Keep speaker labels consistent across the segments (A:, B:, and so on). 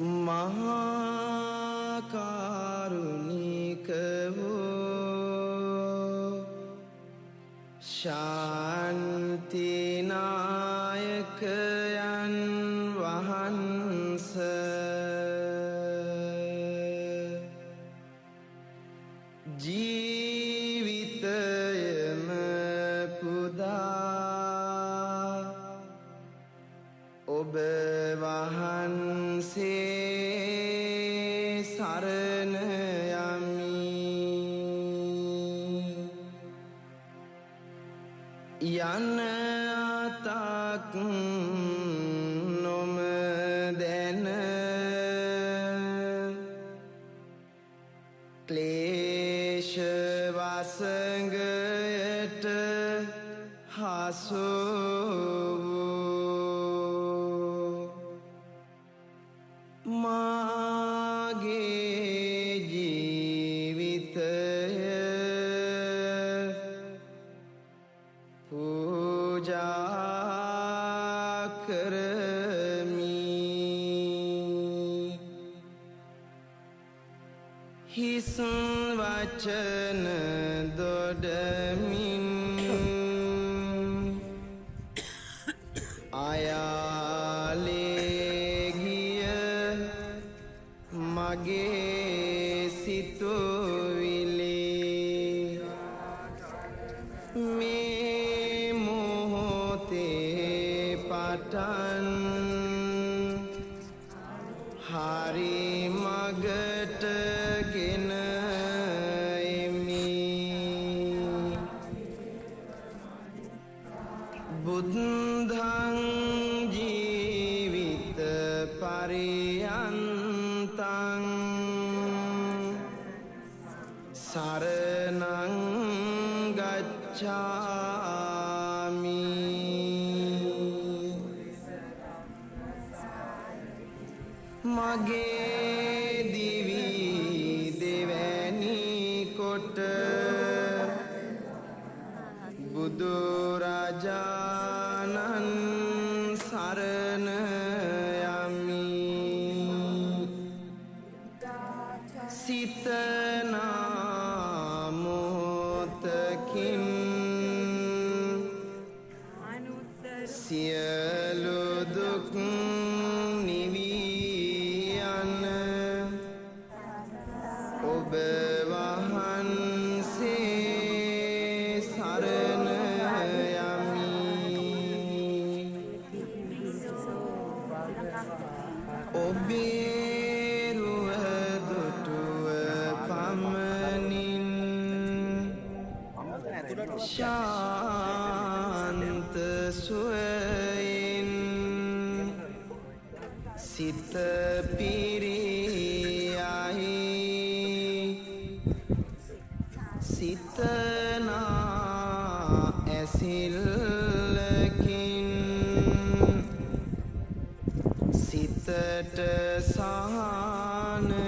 A: මහා කාරුණික වූ ශාන්ති නායකයන් වහන්ස ජීවිතයම පුදා ඔබ වහන්සේ සරණ යමි. යන අතක් නොම දැන ක්ලේශ වසඟයට හසු වූ මාගේ ජීවිතය පූජා කරමි. හිස් වචන දොඩමින් අයාලේ ගිය මගේ සිතුවිලි මේ මොහොතේ පටන් හරි මගට ගෙන එමි. බුද්ධං ජීවිත පරියන්තං සරණං ගච්ඡාමි. මගේ දිවි දෙවැනි කොට බුදුරජාණන් සරණ යමි. සිතනා මොහොතකින් සියලු දුක් නිවී යන ඔබ වහන්සේ සරණ යමි. ඔබේ රුව දුටුව පමණින් ශාන්ත සුවයෙන් සිත පිරියයි. සිතනා ඇසිල්ලකින් සිතට සහනය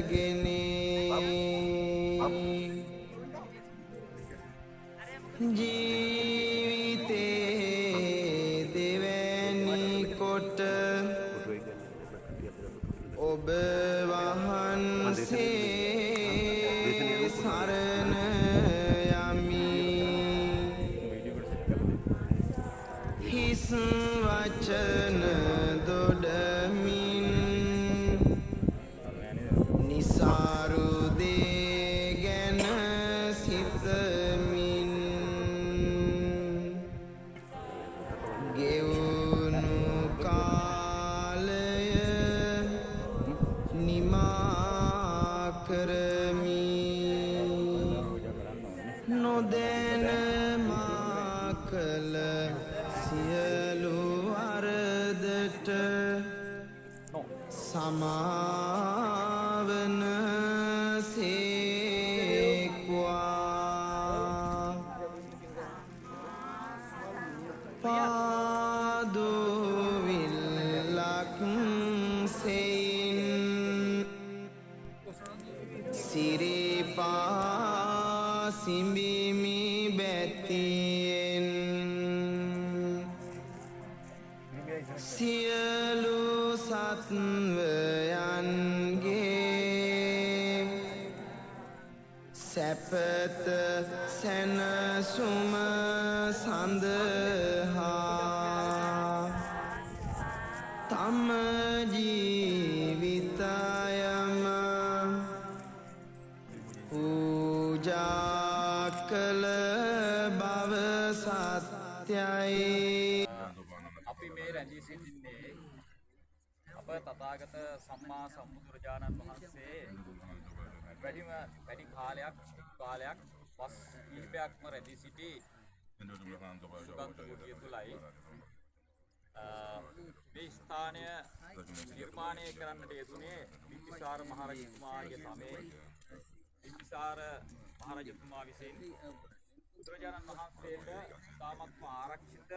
A: ගෙනේ. ජීවිතේ දෙවැනි කොට ඔබ වහන්සේ සරණ යමි. හිස් වචන දොඩමින් නිසාරු දේ ගැන සිතමින් ගෙවුණු කාලය නිමා කරමි. නොදැන මා කළ සියලු වරදට සමාවන සේක්වා. පාදුවිල්ලක් සෙයින් සිරිපා සිඹිමි බැතියෙන් සියලු සත්වයන්ගේ සැපත සැනසුම සඳහා තම ජීවිතයම පූජා කළ බව සත්‍යයි.
B: අපි මේ රැඳී සිටින්නේ අප තථාගත සම්මා සම්බුදුරජාණන් වහන්සේ වැඩිම වැඩි කාලයක් කාලයක් වස් කිහිපයක්ම රැඳී සිටි සුගන්ධ කුටිය තුලයි. මේ ස්ථානය නිර්මාණය කරන්නට යෙදුනේ බිම්බිසාර මහරජතුමාගේ සමයේ. බිම්බිසාර මහරජතුමා විසින් බුදුරජාණන් වහන්සේට ඉතාමත්ම ආරක්ෂිත,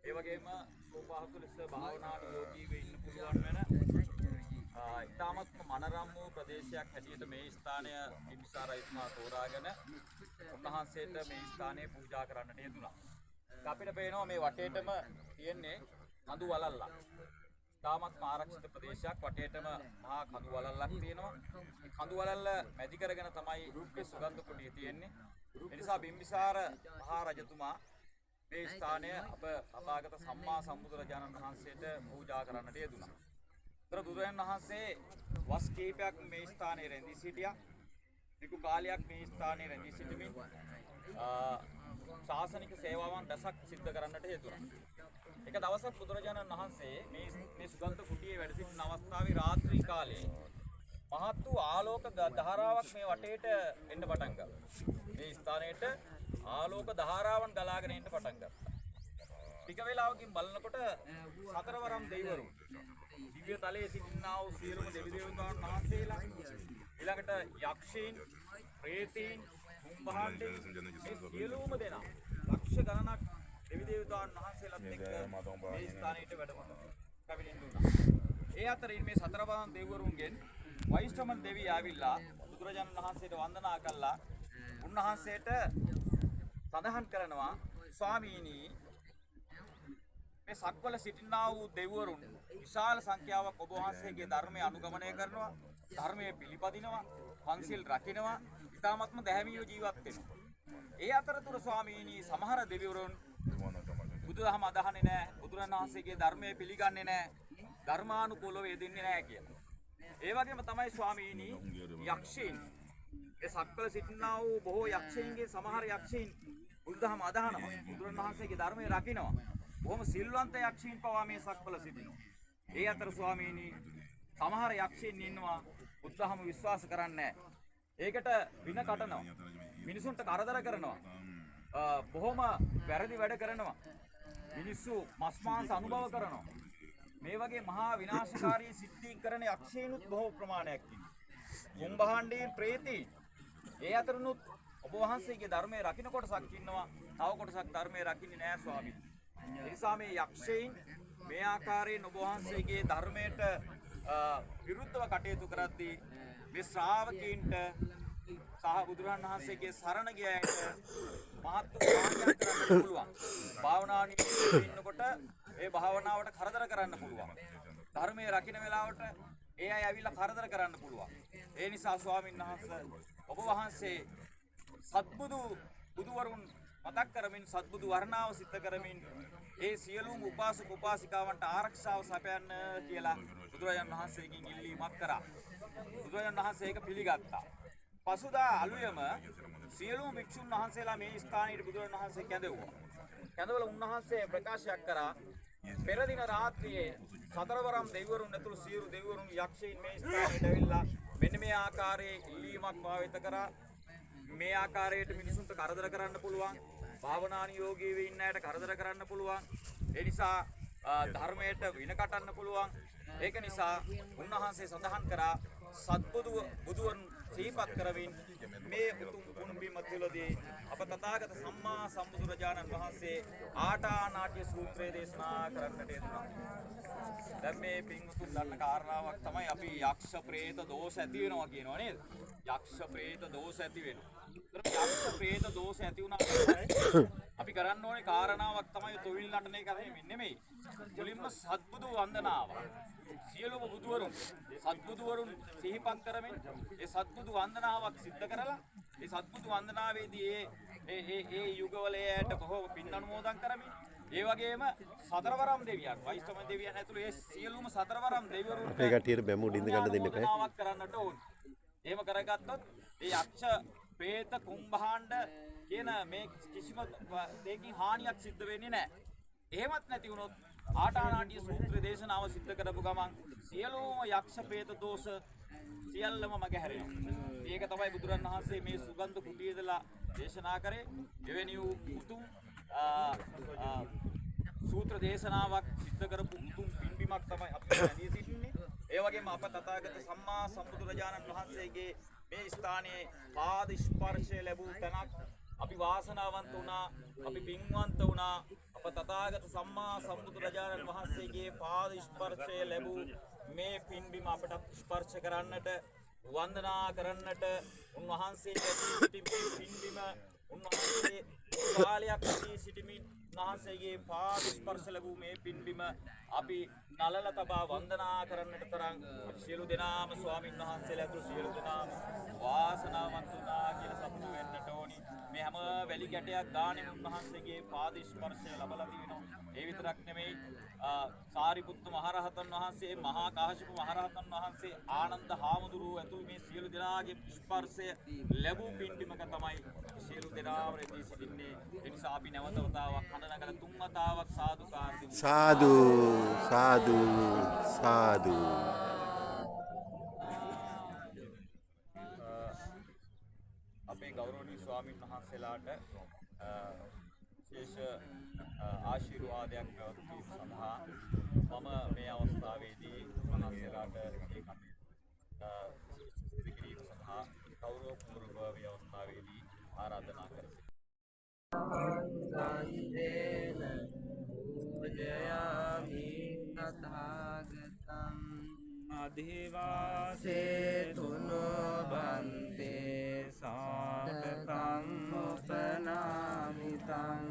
B: ඒ වගේම සෝපහසු ලෙස භාවනා නියෝගීව ඉන්න පුළුවන් වෙන ඉතාමත්ම මනරම් වූ ප්‍රදේශයක් හැටියට මේ ස්ථානය බිම්බිසාර රජතුමා තෝරාගෙන උන්වහන්සේට මේ ස්ථානය පූජා කරන්නට යෙදුණා. අපිට පේනවා මේ වටේටම තියෙන්නේ කඳු වලල්ලක්. ඉතාමත්ම ආරක්ෂිත ප්‍රදේශයක්, වටේටම මහා කඳු වලල්ලක් තියෙනවා. මේ කඳු වලල්ල මැදි කරගෙන තමයි මේ සුගන්ධ කුටිය තියෙන්නේ. ඒ නිසා බිම්බිසාර මහා රජතුමා මේ ස්ථානය අප තථාගත සම්මා සම්බුදුරජාණන් වහන්සේට පූජා කරන්නට යෙදුණා. ඒතර බුදුරජාණන් වහන්සේ වස් කීපයක් මේ ස්ථානයේ රැඳී සිටියා. දීර්ඝ කාලයක් මේ ස්ථානයේ රැඳී සිටමින් ශාසනික සේවාවන් රැසක් සිද්ධ කරන්නට යෙදුණා. එක දවසක් බුදුරජාණන් වහන්සේ මේ මේ සුගන්ධ කුටියේ වැඩ සිටින අවස්ථාවේ රාත්‍රී කාලේ මහත් වූ ආලෝක ධාරාවක් මේ වටේට එන්න පටන් ගත්තා. මේ ස්ථානයට ආලෝක ධාරාවන් ගලාගෙන එන්න පටන් ගත්තා. ටික වෙලාවකින් බලනකොට සතරවරම් දෙවිවරු, දිව්‍ය තලයේ සිටිනා වූ සියලුම දෙවි දේවතාවුන් වහන්සේලා, ඊළඟට යක්ෂීන්, ප්‍රේතීන්, කුම්භාණ්ඩීන්, මේ සියලුම දෙනා ලක්ෂ ගණනක් දෙවි දේවතාවුන් වහන්සේලාත් එක්ක මේ ස්ථානයට වැඩම පැමිණෙන්න වුණා. ඒ අතරින් මේ සතරවරම් දෙවිවරුන්ගෙන් වෛශ්‍රමණ දෙවිය ආවිල්ලා බුදුරජාණන් වහන්සේට වන්දනා කළා. උන්වහන්සේට සඳහන් කරනවා, ස්වාමීනි, මේ සක්වල සිටිනා වූ දෙවිවරුන් විශාල සංඛ්‍යාවක් ඔබ වහන්සේගේ ධර්මය අනුගමනය කරනවා, ධර්මය පිළිපදිනවා, පන්සිල් රකින්නවා, ඉතාමත්ම දැහැමිව ජීවත් වෙනවා. ඒ අතරතුර ස්වාමීනි, සමහර දෙවිවරුන් බුදුදහම අදහන්නේ නැහැ, බුදුරජාණන් වහන්සේගේ ධර්මය පිළිගන්නේ නැහැ, ධර්මානුකූලව යෙදෙන්නේ නැහැ කියලා. ඒ වගේම තමයි ස්වාමීනි, යක්ෂීන්, ඒ සක්වල සිටිනා වූ බොහෝ යක්ෂයින්ගේ සමහර යක්ෂයින් බුදුදහම අදහනවා, බුදුරජාණන් වහන්සේගේ ධර්මය රකින්නවා. බොහොම සිල්වන්ත යක්ෂයින් පවා මේ සක්වල සිටිනවා. ඒ අතර ස්වාමීනි, සමහර යක්ෂයින් ඉන්නවා බුදුදහම විශ්වාස කරන්නේ නැහැ. ඒකට වින කටනවා. මිනිසුන්ට කරදර කරනවා. බොහොම වැරදි වැඩ කරනවා. මිනිස්සු මස් මාංශ අනුභව කරනවා. මේ වගේ මහා විනාශකාරී සිද්ධීන් කරන යක්ෂයිනුත් බොහෝ ප්‍රමාණයක් ඉන්නවා. කුම්භාණ්ඩීන්, ප්‍රේතීන්, ඒ අතරිනුත් ඔබ වහන්සේගේ ධර්මයේ රකින්න කොටසක් ඉන්නවා. තව කොටසක් ධර්මයේ රකින්නේ නෑ ස්වාමීනි. ඒ නිසා මේ යක්ෂයින් මේ ආකාරයෙන් ඔබ වහන්සේගේ ධර්මයට විරුද්ධව කටයුතු කරද්දී මේ ශ්‍රාවකීන්ට සහ බුදුරන් වහන්සේගේ සරණ ගිය අයට මහත් වූ හානියක් කරන්න පුළුවන්. භාවනා නිරතව ඉන්නකොට ඒ භාවනාවට කරදර කරන්න පුළුවන්. ධර්මයේ රකින්න වෙලාවට ඒ අය ඇවිල්ලා කරදර කරන්න පුළුවන්. ඒ නිසා ස්වාමීන් වහන්සේ, ඔබ වහන්සේ සත්බුදු බුදුවරුන් මතක් කරමින්, සත්බුදු වර්ණාව සිත කරමින් ඒ සියලුම උපාසක උපාසිකාවන්ට ආරක්ෂාව සපයන්න කියලා බුදුරජාණන් වහන්සේගෙන් ඉල්ලීමක් කරා. බුදුරජාණන් වහන්සේ ඒක පිළිගත්තා. පසුදා අලුයම සියලුම භික්ෂුන් වහන්සේලා මේ ස්ථානයට බුදුරජාණන් වහන්සේ කැඳවුවා. කැඳවලා උන්වහන්සේ ප්‍රකාශයක් කරා, පෙර දින රාත්‍රියේ සතරවරම් දෙවිවරුන් ඇතුළු සියලු දෙවිවරුන්, යක්ෂයින් මේ ස්ථානයට ඇවිල්ලා මෙන්න මේ ආකාරයේ ඉල්ලීමක් භාවිත කරා. මේ ආකාරයට මිනිසුන්ට කරදර කරන්න පුළුවන්. භාවනානුයෝගීව ඉන්න අයට කරදර කරන්න පුළුවන්. ඒ නිසා ධර්මයට වින කටන්න පුළුවන්. ඒක නිසා උන්වහන්සේ සඳහන් කරා, සත්බුදු බුදුවන් සිහිපත් කරමින් මේ උතුම් පුණ්බිම තුලදී අප තථාගත සම්මා සම්බුදුරජාණන් වහන්සේ ආටානාට්‍ය සූත්‍රය දේශනා කරන්නට යෙදුණා. දැන් මේ පින්වතුන් දන්න කාරණාවක් තමයි අපි යක්ෂ ප්‍රේත දෝෂ ඇති වෙනවා කියනවා නේද? යක්ෂ ප්‍රේත දෝෂ ඇති වෙනවා. ඒතර යක්ෂ ප්‍රේත දෝෂ ඇති වුණා අපි අපි කරන්න ඕනේ කාරණාවක් තමයි තොවිල් නටන එක එහෙම නෙමෙයි. මුලින්ම සත්බුදු වන්දනාව. සියලුම බුදුවරුන් සත්බුදුවරුන් සිහිපත් කරමින් ඒ සත්බුදු වන්දනාවක් සිද්ධ කරලා ඒ සත්බුදු වන්දනාවේදී ඒ ඒ ඒ ඒ යුගවල ඇයට බොහෝ පින් අනුමෝදන් කරමින් ඒ වගේම සතරවරම් දෙවියන් වෛෂ්ණව දෙවියන් ඇතුළු ඒ සියලුම සතරවරම් දෙවිවරුන්ට
C: අපේ කට්ටියට බැම්ම උඩින්ද ගන්න දෙන්න එපා.
B: අනුමෝදනාවක් කරන්නට ඕන. එහෙම කරගත්තොත් ඒ යක්ෂ ප්‍රේත කුම්භාණ්ඩ කියන මේ කිසිම දෙයකින් හානියක් සිද්ධ වෙන්නේ නැහැ. එහෙමත් නැති වුණොත් ආටානාටිය සූත්‍ර දේශනාව සිද්ධ කරපු ගමන් සියලුම යක්ෂ ප්‍රේත දෝෂ සියල්ලම මගහැරෙනවා. ඒක තමයි බුදුරන් වහන්සේ මේ සුගන්ධ කුටියේ ඉඳලා දේශනා කරේ. එවැනි වූ උතුම් සූත්‍ර දේශනාවක් සිද්ධ කරපු උතුම් පින්බිමක් තමයි අපි රැඳී සිටින්නේ. ඒ වගේම අප තථාගත සම්මා සම්බුදුරජාණන් වහන්සේගේ මේ ස්ථානයේ පාද ස්පර්ශය ලැබූ තැනක්. අපි වාසනාවන්ත වුණා, අපි පින්වන්ත වුණා. අප තථාගත සම්මා සම්බුදුරජාණන් වහන්සේගේ පාද ස්පර්ශය ලැබූ මේ පින්බිම අපට ස්පර්ශ කරන්නට, වන්දනා කරන්නට, උන්වහන්සේ ඇති සිටි මේ පින්බිම උන්වහන්සේ කාලයක් ඇති සිටිමින් උන්වහන්සේගේ පාද ස්පර්ශ ලැබූ මේ පින්බිම අපි නලල තබා වන්දනා කරන්නට තරම් අපි සියලු දෙනාම ස්වාමින් වහන්සේලා ඇතුළු සියලු දෙනාම වාසනාවන්ත වුණා කියලා සතුටු වෙන්නට ඕනි. මේ හැම වැලි ගැටයක් ගානෙම උන්වහන්සේගේ පාද ස්පර්ශය ලබලා තියෙනවා. ඒ විතරක් නෙමෙයි, සාරිපුත්ත මහරහතන් වහන්සේ, මහා කාශ්‍යප මහරහතන් වහන්සේ, ආනන්ද හාමුදුරුවෝ ඇතුළු මේ සියලු දෙනාගේ ස්පර්ශය ලැබූ පින්බිමක තමයි සියලු දෙනාම රැඳී සිටින්නේ. ඒ නිසා අපි නැවත වතාවක් හඬ නගලා තුන් වතාවක් සාදුකාර දෙමු.
C: සාදු සාදු සාදු.
B: අපේ ගෞරවනීය ස්වාමීන් වහන්සේලාට විශේෂ ආශිර්වාදයක් පැවැත්වීම සඳහා මම මේ අවස්ථාවේදී වහන්සේලාට ඒ කටයුතු සිදු කිරීම සඳහා ගෞරවපූර්වක මේ අවස්ථාවේදී ආරාධනා කරමි.
A: ගන්ධේන පූජයාමි තථාගතං අධිවාසේ තුනෝ බන්තේ සාතකං උපනාමිතං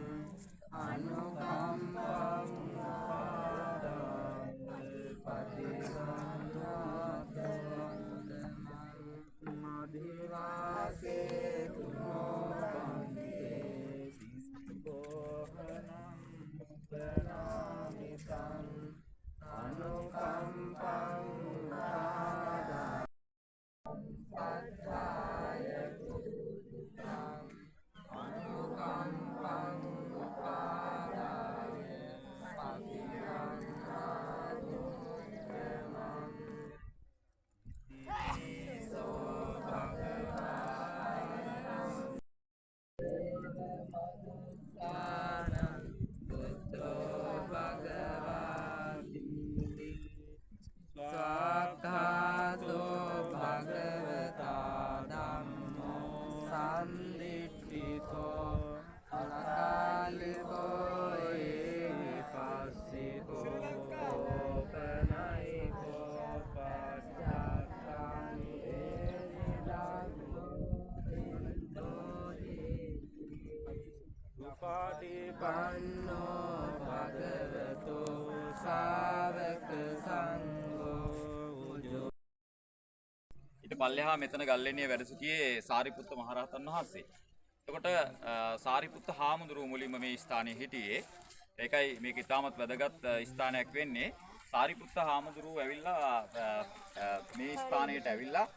A: අනුකම්පං උපාදාය පටිගන්නාතං අධිවාසේ තුනෝ බන්තේ සිංහෝහනං උපනාමිතං අනුකම්පං උපාදාය සත්තාය පුරුතං අනුකම්පං උපාදාය පටිගන්නාතුත්තමං ඉතිසෝ භගවායං මනුස්සානං බුද්ධෝ භගවාති ස්වාක්ඛාතෝ භගවතා ධම්මෝ සන්දිට්ඨිකෝ අකාලිකෝ ඒහිපස්සිකෝ ඕපනයිකෝ පශ්චාත්තානි උපටිපන්නෝ භගවතෝ ශාවක සංඝෝ උජු
B: ඊට පල්ලෙහා මෙතන ගල්ලෙණිය වැඩ සිටියේ සාරිපුත්ත මහරහතන් වහන්සේ. එතකොට සාරිපුත්ත හාමුදුරුවෝ මුලින්ම මේ ස්ථානයේ හිටියේ. ඒකයි මේක ඉතාමත් වැදගත් ස්ථානයක් වෙන්නේ. සාරිපුත්ත හාමුදුරුවෝ ඇවිල්ලා මේ ස්ථානයට ඇවිල්ලා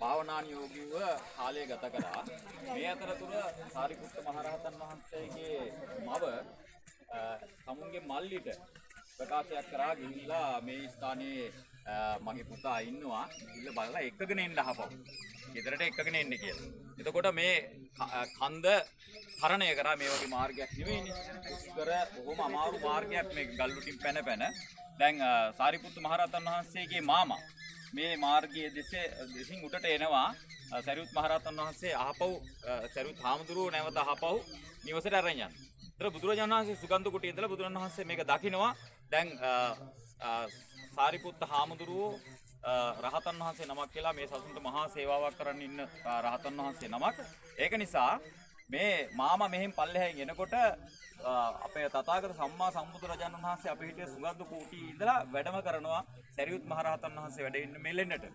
B: භාවනානුයෝගීව කාලය ගත කළා. මේ අතරතුර සාරිපුත්ත මහරහතන් වහන්සේගේ මව තමුන්ගේ මල්ලිට ප්‍රකාශයක් කරා ගිහිල්ලා මේ ස්ථානයේ මගේ පුතා ඉන්නවා ගිහිල්ලා බලලා එක්කගෙන එන්න අහපව්. ගෙදරට එක්කගෙන එන්න කියලා. එතකොට මේ කන්ද තරණය කරා මේ වගේ මාර්ගයක් නෙවෙයිනේ. දුෂ්කර බොහොම අමාරු මාර්ගයක් මේ ගල් උඩින් පැන පැන. දැන් සාරිපුත්ත මහරහතන් වහන්සේගේ මාමා මේ මාර්ගයේ දෙසින් උඩට එනවා. සරියුත් මහරහතන් වහන්සේ අහපව් සරියුත් හාමුදුරුවෝ නැවත අහපව් නිවසට අරන් යනවා. ඒතර බුදුරජාණන් වහන්සේ සුගන්ධ කුටියේ ඉඳලා බුදුරජාණන් වහන්සේ මේක දකිනවා. දැන් සාරිපුත්ත හාමුදුරුවෝ රහතන් වහන්සේ නමක් කියලා මේ සසුන්ට මහා සේවාවක් කරන්න ඉන්න රහතන් වහන්සේ නමක්. ඒක නිසා මේ මාමා මෙහෙන් පල්ලෙහායින් එනකොට අපේ තථාගත සම්මා සම්බුදුරජාණන් වහන්සේ අපි හිටිය සුගන්ධ කුටියේ ඉඳලා වැඩම කරනවා සරියුත් මහරහතන් වහන්සේ වැඩ ඉන්න මෙලෙන්නට.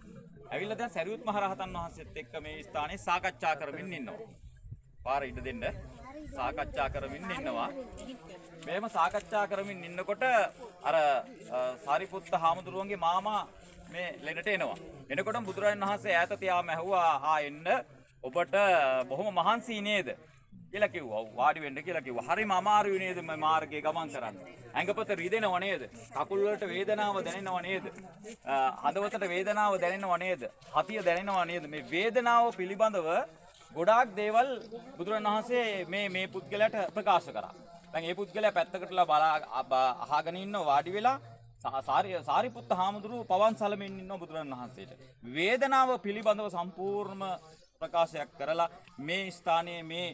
B: ඇවිල්ලා දැන් සරියුත් මහරහතන් වහන්සේත් එක්ක මේ ස්ථානයේ සාකච්ඡා කරමින් ඉන්නවා. පාර ඉඩ දෙන්න සාකච්ඡා කරමින් ඉන්නවා. මෙහෙම සාකච්ඡා කරමින් ඉන්නකොට අර සාරිපුත්ත හාමුදුරුවන්ගේ මාමා මේ ලෙනට එනවා. එනකොටම බුදුරජාණන් වහන්සේ ඈත තියාම ඇහුවා, "ආ එන්න ඔබට බොහොම මහන්සි නේද?" කියලා කිව්වා. ඔව් වාඩි වෙන්න කියලා කිව්වා. හරිම අමාරුයි නේද මේ මාර්ගයේ ගමන් කරන්න. ඇඟපත රිදෙනව නේද? කකුල් වලට වේදනාව දැනෙනව නේද? හදවතට වේදනාව දැනෙනව නේද? හතිය දැනෙනව නේද? මේ වේදනාව පිළිබඳව ගොඩාක් දේවල් බුදුරජාණන් වහන්සේ මේ මේ පුද්ගලයාට ප්‍රකාශ කරා. දැන් ඒ පුද්ගලයා පැත්තකටලා බලා අහගෙන ඉන්න වාඩි වෙලා සාරිපුත්ත හාමුදුරුවෝ පවන් සලමින් ඉන්නවා බුදුරජාණන් වහන්සේට. වේදනාව පිළිබඳව සම්පූර්ණම ප්‍රකාශයක් කරලා මේ ස්ථානයේ මේ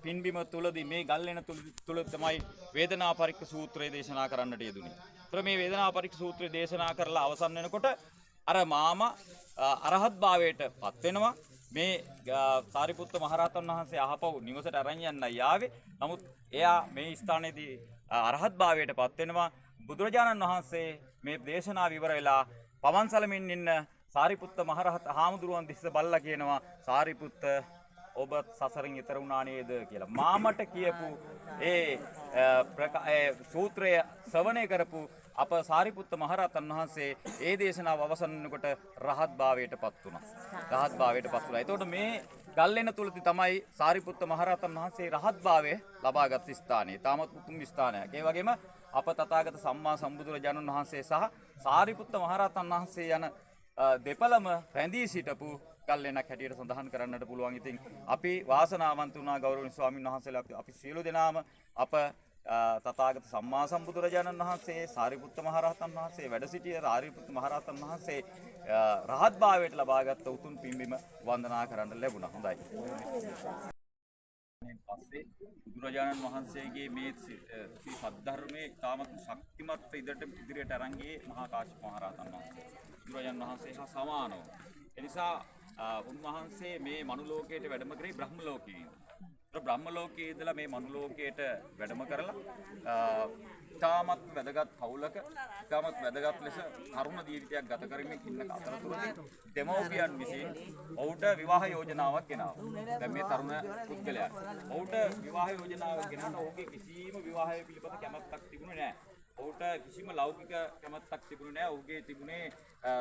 B: පින්බිම තුලදී මේ ගල්ලෙන තුල තමයි වේදනා පරික්ක සූත්‍රය දේශනා කරන්නට යෙදුනේ. ඒතර මේ වේදනා පරික්ක සූත්‍රය දේශනා කරලා අවසන් වෙනකොට අර මාමා අරහත් භාවයට පත් වෙනවා. මේ සාරිපුත්ත මහරහතන් වහන්සේ අහපව් නිවසට අරන් යන්නයි ආවේ. නමුත් එයා මේ ස්ථානයේදී අරහත් භාවයට පත් වෙනවා. බුදුරජාණන් වහන්සේ මේ දේශනාව ඉවර වෙලා පවන් සලමින් ඉන්න සාරිපුත්ත මහරහත හාමුදුරුවන් දිස්ස බලලා කියනවා, සාරිපුත්ත ඔබ සසරින් ඈතර වුණා නේද කියලා. මාමට කියපු ඒ සූත්‍රය ශ්‍රවණය කරපු අප සාරිපුත්ත මහරහතන් වහන්සේ ඒ දේශනාව අවසන් වෙනකොට රහත් භාවයට පත් වුණා. රහත් භාවයට පත් වුණා. එතකොට මේ ගල්ලෙන තුලදී තමයි සාරිපුත්ත මහරහතන් වහන්සේ රහත් භාවය ලබාගත් ස්ථානය. තාමත් උතුම් ස්ථානයක්. ඒ වගේම අප තථාගත සම්මා සම්බුදුරජාණන් වහන්සේ සහ සාරිපුත්ත මහරහතන් වහන්සේ යන දෙපළම රැඳී සිටපු ගල්ලෙනක් හැටියට සඳහන් කරන්නට පුළුවන්. ඉතින් අපි වාසනාවන්ත වුණා ගෞරවනීය ස්වාමීන් වහන්සේලා, අපි සියලු දෙනාම අප තථාගත සම්මා සම්බුදුරජාණන් වහන්සේ, සාරිපුත්ත මහරහතන් වහන්සේ වැඩ සිටිය සාරිපුත්ත මහරහතන් වහන්සේ රහත් භාවයට ලබාගත් උතුම් පින්බිම වන්දනා කරන්න ලැබුණා. හොඳයි. පස්සේ බුදුරජාණන් වහන්සේගේ මේ ශ්‍රී සද්ධර්මයේ ඉතාමත් ශක්තිමත් ඉදිරියට අරන් ගියේ මහා කාශ්‍යප මහරහතන් වහන්සේ. බුදුරජාණන් වහන්සේ හා සමානව. එනිසා උන්වහන්සේ මේ මනුලෝකයට වැඩම කරේ බ්‍රහ්ම ලෝකයේ ඉඳලා. ඒතර බ්‍රහ්ම ලෝකයේ ඉඳලා මේ මනුලෝකයට වැඩම කරලා ඉතාමත් වැදගත් පවුලක ඉතාමත් වැදගත් ලෙස තරුණ ජීවිතයක් ගත කරමින් ඉන්න අතරතුරදී දෙමව්පියන් විසින් ඔහුට විවාහ යෝජනාවක් ගෙනාවා. දැන් මේ තරුණ පුද්ගලයාට ඔහුට විවාහ යෝජනාවක් ගෙනාවට ඔහුගේ කිසිම විවාහය පිළිබඳ කැමැත්තක් තිබුණේ නැහැ. ඔහුට කිසිම ලෞකික කැමැත්තක් තිබුණේ නැහැ. ඔහුගේ තිබුණේ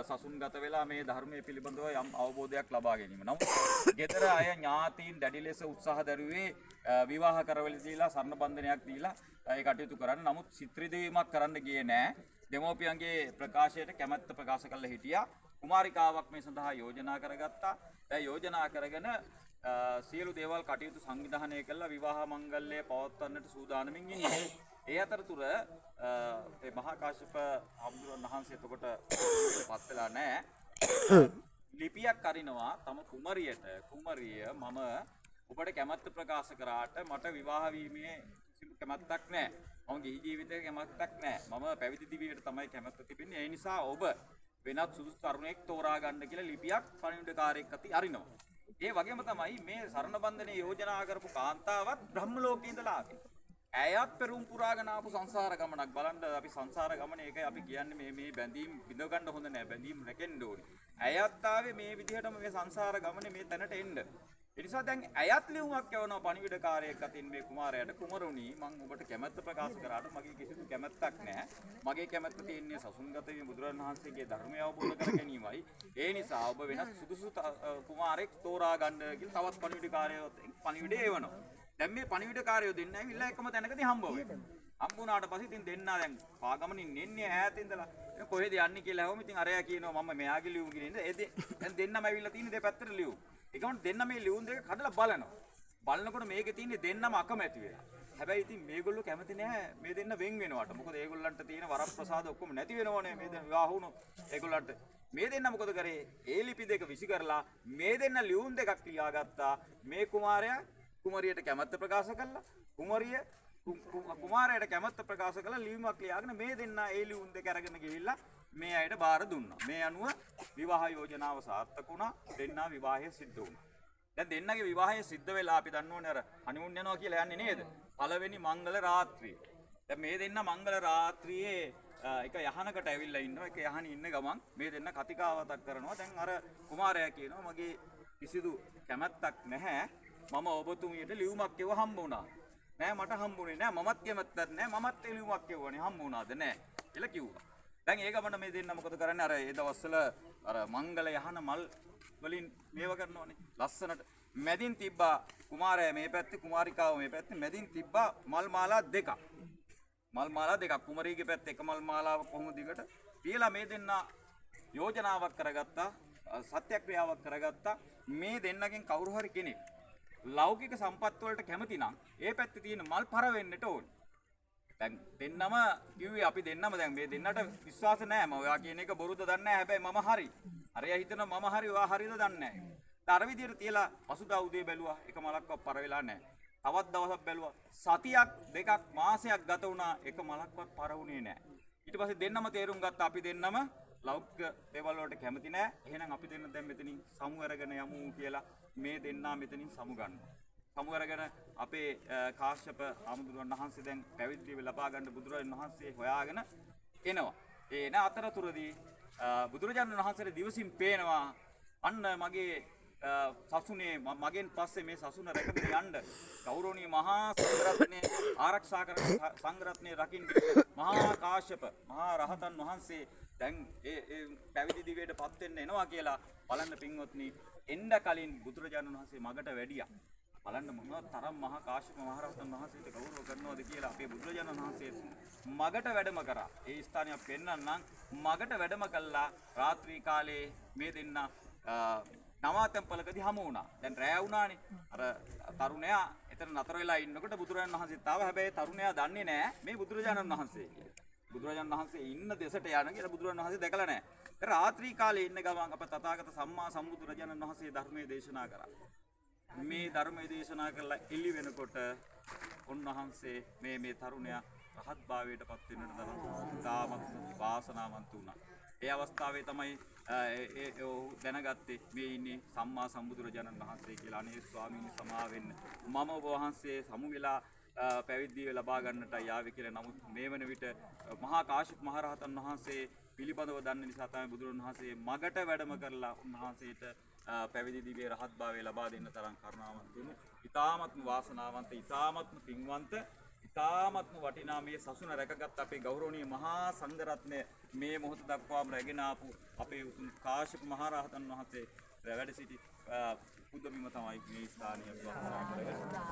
B: සසුන්ගත වෙලා මේ ධර්මයේ පිළිබඳව යම් අවබෝධයක් ලබා ගැනීම. නමුත් ගෙදර අය ඥාතීන් දැඩි ලෙස උත්සාහ දැරුවේ විවාහ කරවල දීලා සරණ බන්ධනයක් දීලා ඒ කටයුතු කරන්න. නමුත් සිත් රිදවීමක් කරන්න ගියේ නෑ. දෙමව්පියන්ගේ ප්‍රකාශයට කැමැත්ත ප්‍රකාශ කරලා හිටියා. කුමාරිකාවක් මේ සඳහා යෝජනා කරගත්තා. දැන් යෝජනා කරගෙන සියලු දේවල් කටයුතු සංවිධානය කළා විවාහ මංගල්‍යය පවත්වන්නට සූදානමින් ඉන්නේ. ඒ අතරතුර ඒ මහා කාශ්‍යප හාමුදුරන් වහන්සේ එතකොට පත් වෙලා නැහැ. ලිපියක් අරිනවා තම කුමරියට. කුමරිය, මම ඔබට කැමැත්ත ප්‍රකාශ කරාට මට විවාහ වීමේ කිසිම කැමැත්තක් නැහැ. මම ගිහි ජීවිතයක කැමැත්තක් නැහැ. මම පැවිදි දිවියට තමයි කැමැත්ත තිබෙන්නේ. ඒ නිසා ඔබ වෙනත් සුදුසු තරුණයෙක් තෝරා ගන්න කියලා ලිපියක් පණිවිඩකාරයෙක් අතින් අරිනවා. ඒ වගේම තමයි මේ සරණ බන්ධනේ යෝජනා කරපු කාන්තාවත් බ්‍රහ්ම ලෝකේ ඉඳලා ආවේ. ඇයත් පෙරුම් පුරාගෙන ආපු සංසාර ගමනක්. බලන්න අපි සංසාර ගමන ඒකයි අපි කියන්නේ මේ මේ බැඳීම් බිඳ ගන්න හොඳ නෑ, බැඳීම් රැකෙන්න ඕනේ. ඇයත් ආවේ මේ විදිහටම මේ සංසාර ගමනේ මේ තැනට එන්න. ඒ නිසා දැන් ඇයත් ලියුමක් යවනවා පණිවිඩකාරයෙක් අතින් මේ කුමාරයාට. කුමරුනි, මං ඔබට කැමැත්ත ප්‍රකාශ කරාට මගේ කිසිදු කැමැත්තක් නෑ. මගේ කැමැත්ත තියෙන්නේ සසුන්ගත වීම, බුදුරජාණන් වහන්සේගේ ධර්මය අවබෝධ කර ගැනීමයි. ඒ නිසා ඔබ වෙනස් සුදුසු කුමාරයෙක් තෝරා ගන්න කියලා තවත් පණිවිඩකාරයෝ පණිවිඩය එවනවා. දැන් මේ පණිවිඩකාරයෝ දෙන්න ඇවිල්ලා එකම තැනකදී හම්බ වෙනවා. හම්බ වුණාට පස්සේ ඉතින් දෙන්නා දැන් පාගමනින් එන්නේ ඈත ඉඳලා. ඉතින් කොහෙද යන්නේ කියලා ඇහුවම ඉතින් අරයා කියනවා මම මෙයාගේ ලියුම ගෙනින්න. ඒ දැන් දෙන්නම ඇවිල්ලා තියෙන්නේ දෙපැත්තට ලියුම්. ඒකම දෙන්න මේ ලියුම් දෙක කඩලා බලනවා. බලනකොට මේකේ තියෙන්නේ දෙන්නම අකමැති වෙලා. හැබැයි ඉතින් මේගොල්ලෝ කැමති නෑ මේ දෙන්න වෙන් වෙනවට. මොකද ඒගොල්ලන්ට තියෙන වරප්‍රසාද ඔක්කොම නැති වෙනවනේ මේ දෙන්න විවාහ වුණොත්. ඒගොල්ලන්ට මේ දෙන්න මොකද කරේ? ඒ ලිපි දෙක විසි කරලා මේ දෙන්න ලියුම් දෙකක් ලියාගත්තා. මේ කුමාරයා කුමරියට කැමැත්ත ප්‍රකාශ කළා. කුමරිය කුමාරයාට කැමැත්ත ප්‍රකාශ කළා. ලියුමක් ලියාගෙන මේ දෙන්න ඒ ලියුම් දෙක අරගෙන ගිහිල්ලා මේ අයට බාර දුන්නා. මේ අනුව විවාහ යෝජනාව සාර්ථක වුණා. දෙන්නා විවාහය සිද්ධ වුණා. දැන් දෙන්නගේ විවාහය සිද්ධ වෙලා අපි දන්නවනේ අර හනිමූන් යනවා කියලා යන්නේ නේද? පළවෙනි මංගල රාත්‍රිය. දැන් මේ දෙන්න මංගල රාත්‍රියේ එක යහනකට ඇවිල්ලා ඉන්නවා. එක යහනේ ඉන්න ගමන් මේ දෙන්න කතිකාවතක් කරනවා. දැන් අර කුමාරයා කියනවා මගේ කිසිදු කැමැත්තක් නැහැ. මම ඔබතුමියට ලියුමක් එව්ව හම්බ වුණා. නෑ මට හම්බුනේ නෑ. මමත් කැමැත්තක් නෑ. මමත් ඒ ලියුමක් එව්වනේ හම්බ වුණාද නෑ කියලා කිව්වා. දැන් ඒ ගමන මේ දෙන්න මොකද කරන්නේ? අර ඒ දවස්වල අර මංගල යහන මල් වලින් මේව කරනවනේ. ලස්සනට මැදින් තිබ්බා කුමාරයා මේ පැත්තේ කුමාරිකාව මේ පැත්තේ මැදින් තිබ්බා මල් මාලා දෙකක්. මල් මාලා දෙකක් කුමරීගේ පැත්තේ එක මල් මාලාවක් කොහොම දිගට තියලා මේ දෙන්න යෝජනාවක් කරගත්තා, සත්‍යක්‍රියාවක් කරගත්තා. මේ දෙන්නගෙන් කවුරු හරි කෙනෙක් ලෞකික සම්පත් වලට කැමති නම් ඒ පැත්තේ තියෙන මල් පර වෙන්නට ඕනේ. දැන් දෙන්නම කිව්වේ අපි දෙන්නම දැන් මේ දෙන්නට විශ්වාස නෑ. මම ඔයා කියන එක බොරුද දන්නේ නෑ. හැබැයි මම හරි. අරයා හිතනවා මම හරි ඔයා හරිද දන්නේ නෑ. දැන් අර විදියට තියලා පසුදා උදේ බැලුවා එක මලක්වත් පර වෙලා නෑ. තවත් දවසක් බැලුවා සතියක් දෙකක් මාසයක් ගත වුණා එක මලක්වත් පර වුණේ නෑ. ඊට පස්සේ දෙන්නම තේරුම් ගත්තා අපි දෙන්නම ලෞකික දේවල් වලට කැමති නෑ. එහෙනම් අපි දෙන්න දැන් මෙතනින් සමු අරගෙන යමු කියලා මේ දෙන්නා මෙතනින් සමු ගන්නවා. සමු අරගෙන අපේ කාශ්‍යප හාමුදුරුවන් වහන්සේ දැන් පැවිදි දිව්‍ය ලබා ගන්න බුදුරජාණන් වහන්සේ හොයාගෙන එනවා. ඒ එන අතරතුරදී බුදුරජාණන් වහන්සේට දිවසින් පේනවා අන්න මගේ සසුනේ මගෙන් පස්සේ මේ සසුන රැකගෙන යන්න ගෞරවනීය මහා සංඝරත්නය ආරක්ෂා කරන සංඝරත්නය රකින්න මහා කාශ්‍යප මහා රහතන් වහන්සේ දැන් ඒ ඒ පැවිදි දිව්‍යයට පත් වෙන්න එනවා කියලා බලන්න පින්වත්නි, එන්න කලින් බුදුරජාණන් වහන්සේ මගට වැඩියා. බලන්න මොන තරම් මහා කාශ්‍යප මහ රහතන් වහන්සේට ගෞරව කරනවද කියලා අපේ බුදුරජාණන් වහන්සේ මගට වැඩම කරා. ඒ ස්ථානය පෙන්වන්නම්. මගට වැඩම කළා රාත්‍රී කාලේ මේ දෙන්න නවාතැන්පලකදී හමු වුණා. දැන් රෑ වුණානේ. අර තරුණයා එතන නතර වෙලා ඉන්නකොට බුදුරජාණන් වහන්සේත් ආවා. හැබැයි තරුණයා දන්නේ නෑ මේ බුදුරජාණන් වහන්සේ කියලා. බුදුරජාණන් වහන්සේ ඉන්න දෙසට යන කියලා බුදුරජාණන් වහන්සේ දැකලා නෑ. දැන් රාත්‍රී කාලේ ඉන්න ගමන් අප තථාගත සම්මා සම්බුදුරජාණන් වහන්සේ ධර්මයේ දේශනා කරා. මේ ධර්මයේ දේශනා කරලා එළි වෙනකොට උන්වහන්සේ මේ මේ තරුණයා රහත් භාවයට පත් වෙන්නට තරම් ඉතාමත් වාසනාවන්ත වුණා. ඒ අවස්ථාවේ තමයි ඒ ඔහු දැනගත්තේ මේ ඉන්නේ සම්මා සම්බුදුරජාණන් වහන්සේ කියලා. අනේ ස්වාමීනි සමා වෙන්න. මම ඔබ වහන්සේ සමු වෙලා පැවිදි ලබා ගන්නටයි ආවේ කියලා. නමුත් මේ වන විට මහා කාශ්‍යප මහ රහතන් වහන්සේ පිළිබඳව දන්න නිසා තමයි බුදුරජාණන් වහන්සේ මගට වැඩම කරලා උන්වහන්සේට පැවිදි දිව්‍ය රහත් භාවය ලබා දෙන්න තරම් කරුණාවන්ත වුණු ඉතාමත්ම වාසනාවන්ත, ඉතාමත්ම පින්වන්ත, ඉතාමත්ම වටිනා මේ සසුන රැකගත් අපේ ගෞරවනීය මහා සංඝරත්නය මේ මොහොත දක්වාම රැගෙන ආපු අපේ උතුම් කාශ්‍යප මහ රහතන් වහන්සේ වැඩ සිටි පුදබිම තමයි මේ ස්ථානය වහන්සේ කරගන්නේ.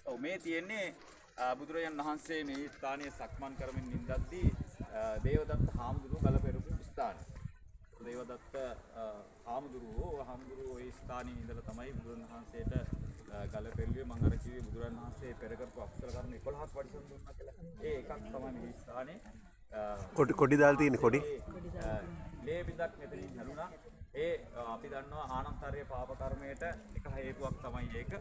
B: ඔව්, මේ තියෙන්නේ බුදුරජාණන් වහන්සේ මේ ස්ථානයේ සක්මන් කරමින් ඉඳද්දී දේවදත්ත හාමුදුරුවෝ ගල පෙරපු ස්ථානය. දේවදත්ත හාමුදුරුවෝ ඒ ස්ථානයේ ඉඳලා තමයි බුදුරජාණන් වහන්සේට ගල පෙරළුවේ. මම අර කිව්වේ බුදුරජාණන් වහන්සේ පෙර කරපු අකුසල කර්ම 11ක් පරිසම් දුන්නා කියලා. ඒ එකක් තමයි මේ ස්ථානයේ.
C: කොඩි දාලා තියෙන කොඩි.
B: ලේ බිඳක් මෙතනින් හැලුණා. ඒ අපි දන්නවා ආනන්තරීය පාප කර්මයට එක හේතුවක් තමයි ඒක.